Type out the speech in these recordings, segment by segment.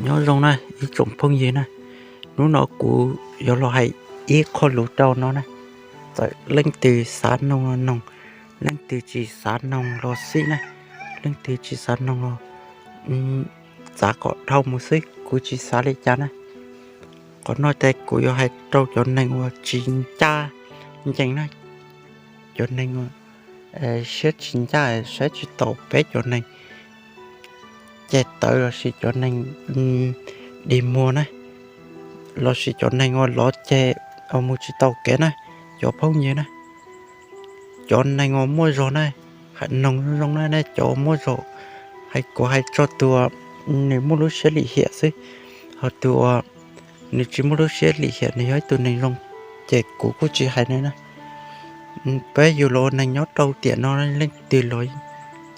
Nyob zoo na ib tsoom phooj ywg na, hnub no kuv yuav los hais ib qho lus rau no na. Txawm leej twg xav noog los noog, leej twg tsis xav noog los xij na, leej twg tsis xav noog los txav kom dhau mus xwb, kuv tsis xav li cas na. Qhov no ces kuv yuav hais rau cov neeg uas tsis ncaj ncees na, cov neeg siab tsis ncaj, saib tsis taus peb cov neeg ceg tawv lossis cov neeg dig muag na, lossis cov neeg uas lov ceg uas mus tsis tau kev na, cov phooj ywg na. Cov neeg uas muaj zog na, hais noog zoo zoo na, nej cov uas muaj zog, hais kuv hais tso tus uas nws muaj lub siab lim hiam xwb, ho tus uas nws tsis muaj lub siab lim hiam nws yog ib tug neeg zoo, ces kuv kuj tsis hais nws na. Peb yug los ua neeg nyob rau tiam no leej twg los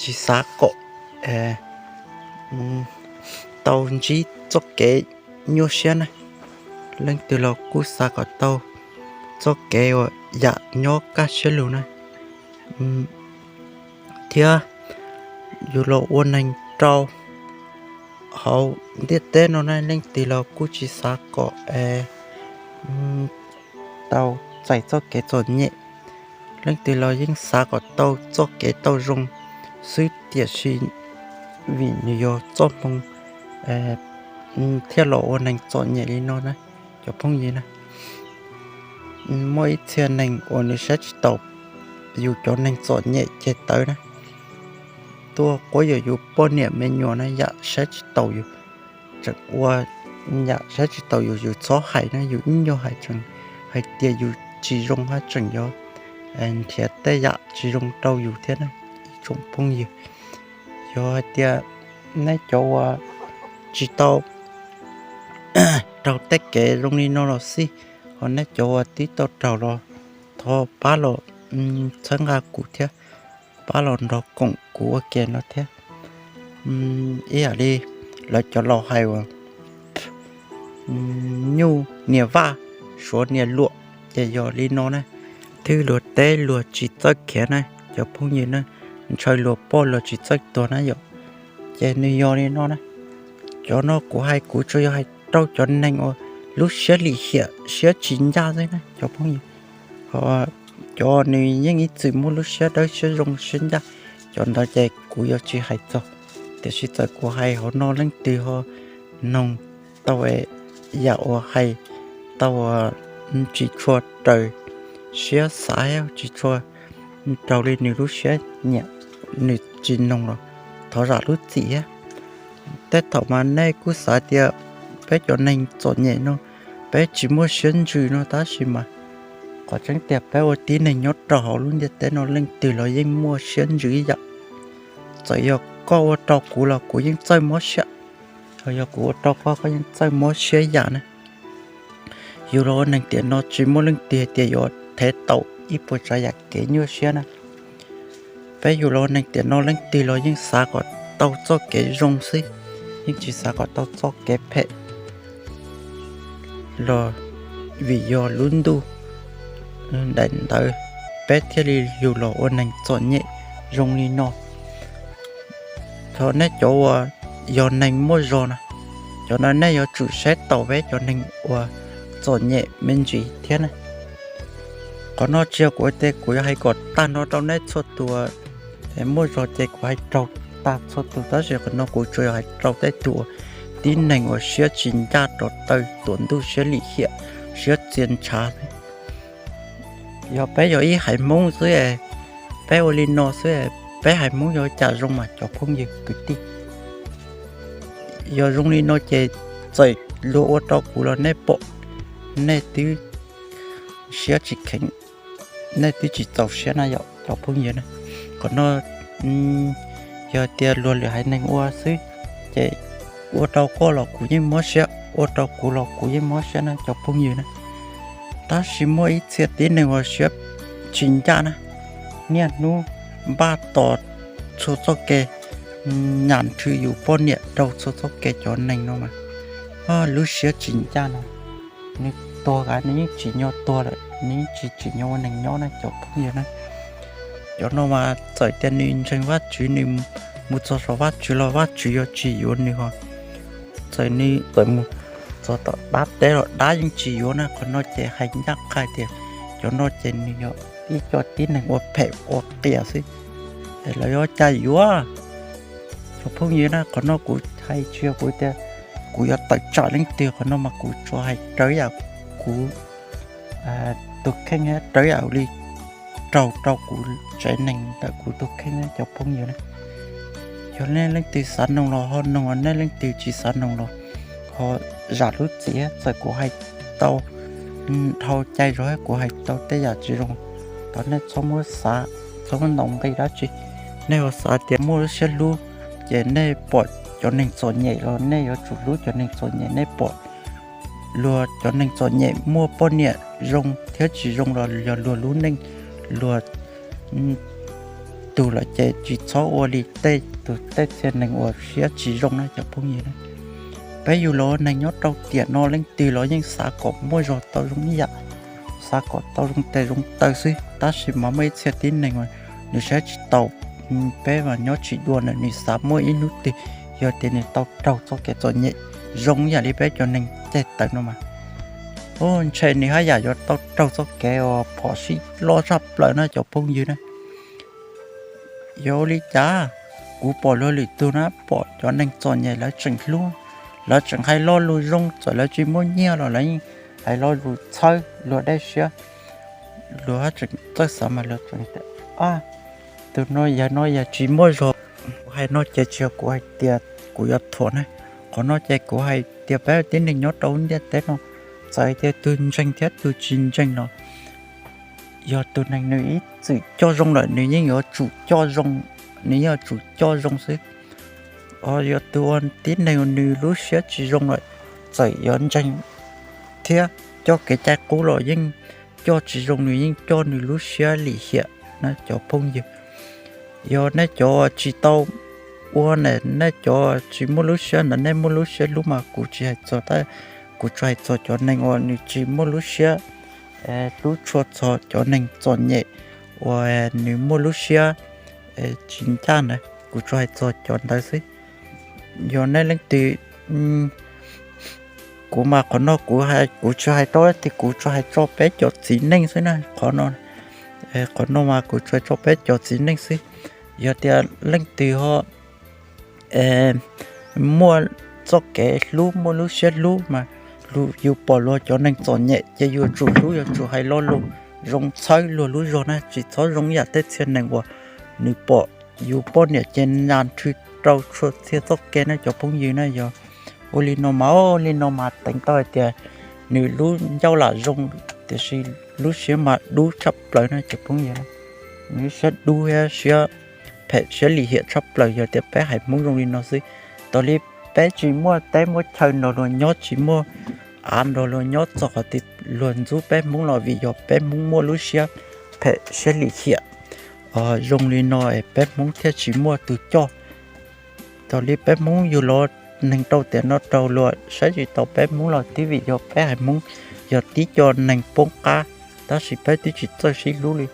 tsis xav kom tau ntsib txoj kev nyuaj siab na, leej twg los kuj xav kom tau txoj kev uas yam nyob kaj siab lug na, thiab yug los ua neeg rau hauv ntiaj teb no na leej twg los kuj tsis xav kom tau txais txoj kev txom nyem. Leej twg los yeej xav kom tau txoj kev tau zoo xwb, tiam sis vim nws yog txoj hmoo thiaj los ua neeg txom nyem li no na, cov phooj ywg na. Muaj ib txhia neeg uas nws saib tsis taus yus cov neeg txom nyem ceg tawv na, tuaj quab yuam yus poj niam me nyuam na, yam saib tsis taus yus, tseem ua yam saib tsis taus yus, yus txhob hais na, yus ib nyuag hais tseem hais tias yus tsis zoo hab tseem yuav nrhiav tej yam tsis zoo rau yus thiab na, ib tsoom phooj ywg. Yog hais tias neb cov uas tsis tau raug tej kev zoo li no los xij, ho neb cov uas twb tau raug los thov pab los txhawb nqa kuv thiab, pab los nrog koom kuv ua ke no thiab. Ib yam li lawv cov laus hais uas nyuj niam vaj, suav niam luam, ces yog li no na. Twb luag teb luag tsis txawj khiav na, cov phooj ywg na, ntshaw luag poj luag tsis txawj tuag na yom. Ces nws yog li no na. Cov no kuv hais kuv tsuas yog hais rau cov neeg uas lub siab lim hiam siab tsis ncaj xwb na cov phooj ywg. Ho cov nws yeej ib txwm muaj lub siab dawb siab zoo siab ncaj, cov ntawd ces kuv yuav tsis hais txog. Tiam sis txawm kuv hais hauv no leej twg ho noog tau yam uas hais tau tsis tshua raws siab xav, tsis tshua raws li nws lub siab nyiam, nws tsis noog los thov zam lub txim thiab. Tej thaum mas nej kuj xav tias peb cov neeg txom nyem no peb tsis muaj siab ntsws no, tab sis mas qhov tseeb tiag peb ua tib neeg nyob rau hauv lub ntiaj teb no leej twg los yeej muaj siab ntsws ib yam. Txawm yog koj ua rau kuv los kuv yeej txawj mob siab, txawm yog kuv ua rau koj koj yeej txawj mob siab ib yam na. Yus los ua neeg tiam no tsis muaj leej twg hais tias yuav thev tau ib puas tsav yam kev nyuaj siab na. Peb yus los ua neeg tiam no leej twg los yeej xav kom tau txoj kev zoo xwb, yeej tsis xav kom tau txoj kev phem los vim yog lub ntuj daim ntawd peb thiaj li yus los ua neeg txom nyem zoo li no. Thaum nej cov uas yog neeg muaj zog na, cov no nej yuav tsum saib taus peb cov neeg uas txom nyem me ntsis thiab na. Qhov no tsis yog kuv tias kuv yuav hais kom tag nrho rau nej txhua tus, muaj zog ces kuv hais raug tag txhua tus, tab sis qhov no kuv tsuas yog hais rau tej tus uas tib neeg uas siab tsis ncaj rau taw tuam ntuj siab lim hiam siab txia ntshav. Yog peb yog ib haiv Hmoob xwb, peb ua li no xwb, peb haiv Hmoob yuav cas zoo mas cov phooj ywg kwv tij. Yog zoo li no ces txawm luag ua rau kuv los nej pom, nej twb siab tsis kheev, nej twb tsis txaus siab na yom cov phooj ywg na. Qhov no yog tias luag lwm haiv neeg ua xwb, ces ua rau koj los kuv yeej mob siab, ua rau kuv los kuv yeej mob siab na cov phooj ywg na. Tab sis muaj ib txhia tib neeg uas siab tsis ncaj na, niaj hnub npaj tos txhua txoj kev, nyam nrhw yus poj niam rau txhua txoj kev, cov neeg no mas lub siab tsis ncaj no. Nws tuag kav nws yeej tsim nyog tuag lawm, nws yeej tsis tsim nyog ua neeg nyob na cov phooj ywg na. Cov no mas txawm tias nws ntseeg Vajtswv, nws mus txog saum Vajtswv los Vajtswv yuav tsis yuav nws ho. Txawm nws txawm mus txog tom dab teb los dab yeej tsis yuav na. Qhov no ces hais ncaj qha tias cov no ces nws yog ib co tib neeg ua phem ua qias xwb, es lawv yuav cas yuav. Cov phooj ywg na, qhov no kuv hais tsis yog kuv tias kuv yuav tawm tsam leej twg, qhov no mas kuv tsuas hais raws yam kuv tus kheej, raws yam li raug rau kuv tsev neeg ntawm kuv tus kheej na cov phooj ywg na. Yog nej leej twg xav noog los ho noog, nej leej twg tsis xav noog los ho zam lub txim, txawm kuv hais tau dhau cai zog, kuv hais tau tej yam tsis zoo, thov nej txhob muab xav, txhob muab ntaus nqi dab tsi. Nej ho xav tias muaj lub siab hlub, ces nej pom cov neeg txom nyem los nej yuav tsum hlub cov neeg txom nyem, nej pom luag cov neeg txom nyem muaj poj niam zoo thiab tsis zoo los yog luag lub neej luag tug lawm ces tsis txhob ua li tej tus tej txhia neeg uas siab tsis zoo na cov phooj ywg na. Peb yug los ua neeg nyob rau tiam no leej twg los yeej xav kom muaj zog tau zoo ib yam, xav kom tau zoo tes zoo taw xwb, tab sis mas muaj ib txhia tib neeg uas nws saib tsis taus peb mas nyob tsis dua na, nws xav muaj ib hnub twg yog tias nws tau raug txoj kev txom nyem zoo ib yam li peb cov neeg ceg taws no mas, ntshe nws haj yam yuav tau raug txoj kev uas phom sij loj tshaj plaws na cov phooj ywg na. Yog ua li cas kuv pom luag lwm tug na, pom cov neeg txom nyem lawv tseem hlub, lawv tseem hais lo lus zoo, txawm lawv tsis muaj nyiaj los lawv yeej hais lo lus txhawb luag dej siab. Luag haj tseem txawj xav mas luag tseem tias, tus no yawg no yawg tsis muaj zog. Kuv hais no ces tsis yog kuv hais tias kuv yuav thuam na, qhov no ces kuv hais tias peb tib neeg nyob rau ntiaj teb no, txawm hais tias tus ntseeg thiab tus tsis ntseeg los yog tus neeg nws ib txwm coj zoo lawm nws yeej yuav tsum coj zoo, nws yeej yuav tsum coj zoo xwb. Yog tus ua tib neeg nws lub siab tsis zoo lawm, txawm yuav ntseeg thiab coj kev cai qub los yeej coj tsis zoo, nws yeej coj nws lub siab lim hiam na cov phooj ywg. Yog nej cov tsis tau ua na, nej cov tsis muaj lub siab ntawd nej muaj lub siab hlub mas kuv tsis hais txog, kuv tsuas hais txog cov neeg uas nws tsis muaj lub siab hlub tshua txog cov neeg txom nyem uas nws muaj lub siab tsis ncaj ntawd, kuv tsuas hais txog cov ntawd xwb. Yog nej leej twg, kuv mas qhov no kuv, kuv tsuas hais rau leej twg, kuv tsuas hais tso peb cov txiv neej xwb na qhov no. Qhov no mas kuv tsuas hais tso peb cov txiv neej xwb. Yog tias leej twg ho muaj txoj kev hlub muaj lub siab hlub mas yus pom luag cov neeg txom nyem ces yus yuav tsum hlub, yuav tsum hais lo lus zoo txhawb luag lub zog na, tsis txhob zoo ib yam tej txhia neeg uas nws pom yus poj niam ces nyas nrhw rau txhua txhia txoj kev na cov phooj ywg na. Yog ua li no mas, ua li no mas teev tau hais tias nws lub ncauj lam zoo tiam sis lub siab mas dub tshaj plaws na cov phooj ywg na. Nws siab dub thiab siab phem siab lim hiam tshaj plaws. Yog tias peb haiv Hmoob zoo li no xwb, tas li peb tsis muaj teb muaj chaw nrog luag nyob, tsis muaj av nrog luag nyob txog qhov tias luag ntxub peb Hmoob los vim yog peb Hmoob muaj lub siab phem siab lim hiam zoo li no es peb Hmoob thiaj tsis muaj tus coj. Tas li peb Hmoob yug los neeg rau tiam no rau luag saib tsis taus peb Hmoob los twb vim yog peb haiv Hmoob yog tib co neeg poob qab, tab sis peb twb tsis txawj sib hlub li.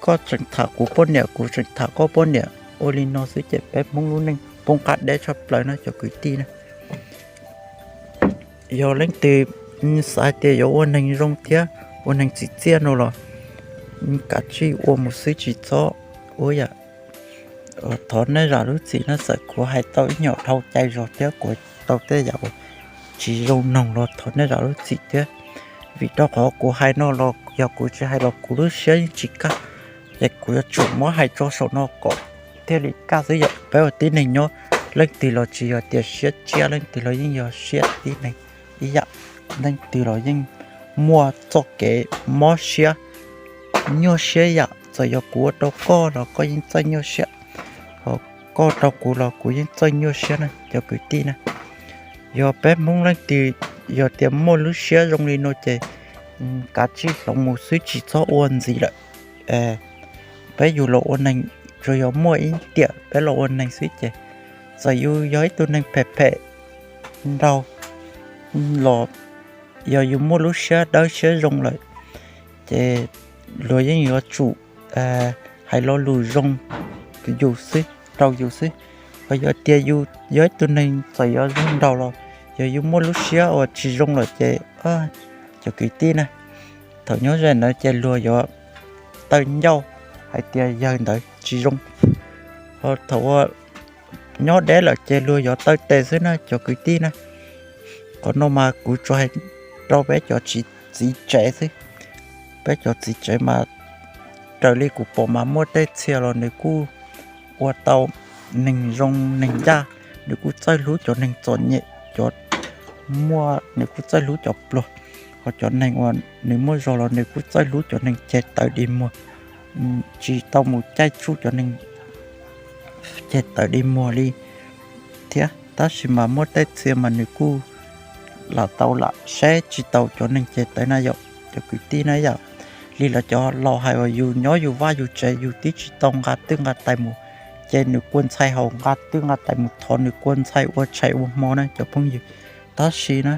Koj tseem tham kuv poj niam, kuv tseem tham koj poj niam, ua li no xwb ces peb Hmoob lub neej poob qab deb tshaj plaws na cov kwv tij na. Yog leej twg xav hais tias yuav ua neeg zoo thiab ua neeg tsim txiaj no los kav tsij ua mus xwb tsis txhob ua yam. Thov nej zam lub txim na, txawm kuv hais tau ib nyuag dhau cai zog thiab kuv tau tej yam uas tsis zoo noog los thov nej zam lub txim thiab. Vim rau qhov kuv hais no los yog kuv tsis hais los kuv lub siab yeej tsis kaj, ces kuv yuav tsum muab hais tso saum no kom thiaj li kaj xwb yom. Peb ua tib neeg nyob, leej twg los tsis yog tias siab tshiab, leej twg los yeej yog siab tib neeg ib yam. Leej twg los yeej muaj txoj kev mob siab, nyuaj siab yam. Txawm yog kuv ua rau koj los koj yeej txawj nyuaj siab, ho koj rau kuv los kuv yeej txawj nyuaj siab na cov kwv tij na. Yog peb Hmoob leej twg yog tias muaj lub siab zoo li no ces kav tsij hloov mus xwb tsis txhob ua ntxiv lawm. Peb yug los ua neeg tsuas yog muaj ib tiam peb los ua neeg xwb ces txawm yus yog ib tug neeg phem phem nraug los yog yus muaj lub siab dawb siab zoo lawm ces luag yeej yuav tsum hais lo lus zoo yus xwb, rau yus xwb. Ho yog tias yus yog ib tug neeg txawm yuav zoo nraug los yog yus muaj lub siab uas tsis zoo lawm ces, cov kwv tij na, thaum nyob ze ntawd ces luag yuav taw ncauj hais tias yawg ntawd tsis zoo. Ho thaum uas nyob deb lawm ces luag yuav taw tes xwb na cov kwv tij na. Qhov no mas kuv tsuas hais rau peb cov txiv tsev xwb. Peb cov txiv tsev mas raws li kuv pom mas muaj tej txhia los nws kuj ua tau neeg zoo neeg ncaj, nws kuj txawj hlub cov neeg txom nyem, cov muaj, nws kuj txawj hlub cov pluag. Ho cov neeg uas nws muaj zog los nws kuj txawj hlub cov neeg ceg tawv dig muag, tsis tau mus caij tsuj cov neeg ceg tawv dig muag li thiab. Tab sis mas muaj tej txhia mas nws kuj lam tau lam saib tsis taus cov neeg ceg tawv na yom, cov kwv tij na yom. Li lawv cov laus hais uas yus nyob yus vaj yus tsev yus twb tsis tau nqa twj nqa tais mus, ces nws kua ntxhais haus nqa twj nqa tais mus thov nws kua ntxhais ua tshais ua hmo na cov phooj ywg. Tab sis na,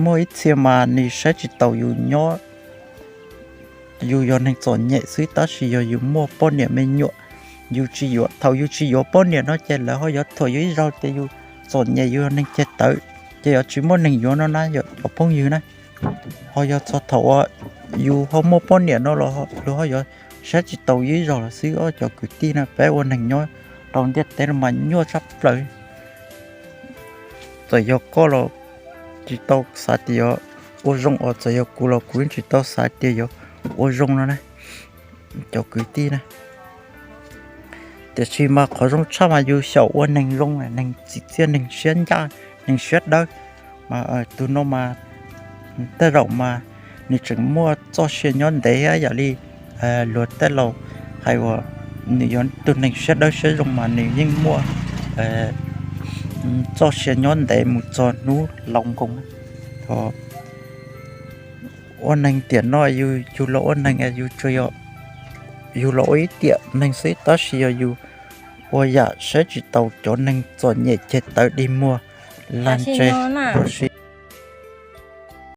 muaj ib txhia mas nws saib tsis taus yus nyob, yus yog neeg txom nyem xwb tab sis yog yus muaj poj niam me nyuam, yus tsis yuav, thaum yus tsis yuav poj niam no ces lawv ho yuav thuam yus ib zaug tias yus txom nyem yus yog neeg ceg tawv, ces yuav tsis muaj neeg yuav no na yom cov phooj ywg na. Ho yog txog thaum uas yus ho muaj poj niam no los luag ho yuav saib tsis taus yus ib zaug los xwb os cov kwv tij na. Peb ua neeg nyob rau ntiaj teb no mas nyuaj tshaj plaws. Txawm yog koj los tsis tau xav tias yuav ua zoo os, txawm yog kuv los kuv yeej tsis tau xav tias yuav ua zoo no na cov kwv tij na. Tiam sis mas qhov zoo tshaj mas yus xyaum ua neeg zoo, neeg tsim txiaj, neeg siab ncaj, neeg siab dawb. Mas tus no mas tej zaum mas nws tseem muaj txoj sia nyob ntev thiab yam li luag tej laus hais uas nws yog tus neeg siab dawb siab zoo mas nws yeej muaj txoj sia nyob ntev mus txog hnub laus nkoos. Tho ua neeg tiam no yus, yus los ua neeg yus tsuas yog yus los ua ib tiam neeg xwb tab sis yog yus ua yam saib tsis taus cov neeg txom nyem ceg tawv dig muag lag ntseg huv si.